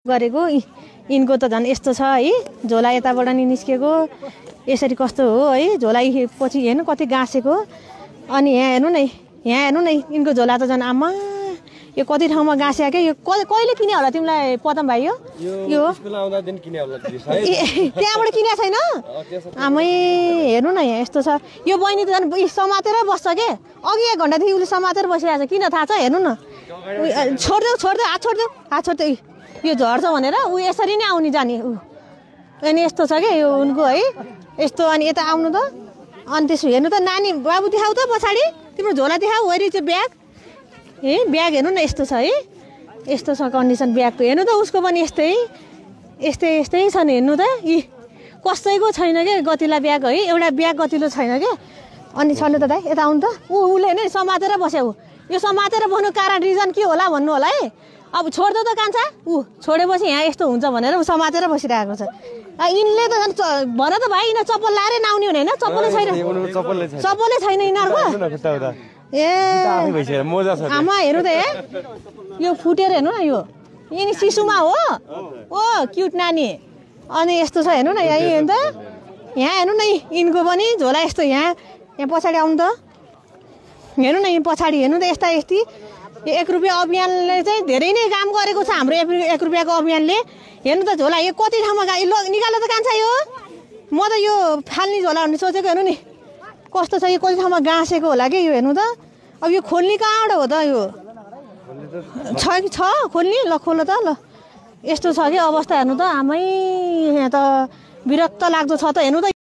गरेको यिनको त झन् यस्तो छ है झोला यताबाट नि निस्केको यसरी कस्तो हो है झोला पछि हेर्नु कति गाँसेको अनि यहाँ हेर्नु न यिनको झोला त झन् आमा यो कति ठाउँमा गाँस्या के यो कहिले किने होला तिमीलाई पदम भाइ यो स्कुल आउँदा दिन किने होला त्यहाँबाट किने छैन आमै हेर्नु न यहाँ यस्तो छ यो बहिनी त झन् समातेर बस्छ के अघि 1 घण्टादेखि उसले समातेर बसिरहेको छ किन थाहा छ हेर्नु न छोड्देऊ हात छोड्देऊ यो झर्छ भनेर ऊ यसरी नै आउनी जाने ऊ अनि यस्तो छ क्या यो उनको है यस्तो अनि यता आउनु त अनि त्यसो हेर्नु त नानी बाबु देखाउ त पछाडि तिम्रो झोला देखाऊ वरि चाहिँ ब्याग ब्याग हेर्नु न यस्तो छ है यस्तो छ कन्डिसन ब्यागको हेर्नु त उसको पनि यस्तै छ नि हेर्नु त कसैको छैन क्या गतिला ब्याग है एउटा ब्याग गतिलो छैन क्या अनि छन्नु त दाइ यता आउनु त उसले नै समातेर बस्यो यो समातेर बस्नु कारण रिजन के होला भन्नु होला है अब छोड्देऊ त कान्छा छोडेपछि यहाँ यस्तो हुन्छ भनेर ऊ समातेर बसिरहेको छ यिनले त भन त भाइ यिनीहरू चप्पल लाएर नआउने हुने होइन चप्पलै छैन यिनीहरूको आमा हेर्नु त यो फुटेर हेर्नु न यो यिनी शिशुमा हो ओ क्युट नानी अनि यस्तो छ हेर्नु न यहाँ हेर्नु त यहाँ हेर्नु न यिनको पनि झोला यस्तो यहाँ पछाडि आउनु त हेर्नु न यहाँ पछाडि हेर्नु त यस्ता यस्ती यो 1 रुपियाँ अभियानले चाहिँ धेरै नै काम गरेको छ हाम्रो 1 रुपियाँको अभियानले हेर्नु त झोला यो कति ठाउँमा निकाल्नु त कान्छ यो म त यो फाल्ने झोला भन्ने सोचेको हेर्नु नि कस्तो छ यो कति ठाउँमा गाँसेको होला कि यो हेर्नु त अब यो खोल्ने कहाँबाट हो त यो छ खोल्ने ल खोल्नु त ल यस्तो छ कि अवस्था हेर्नु त आमै यहाँ त विरक्त लाग्दो छ त हेर्नु त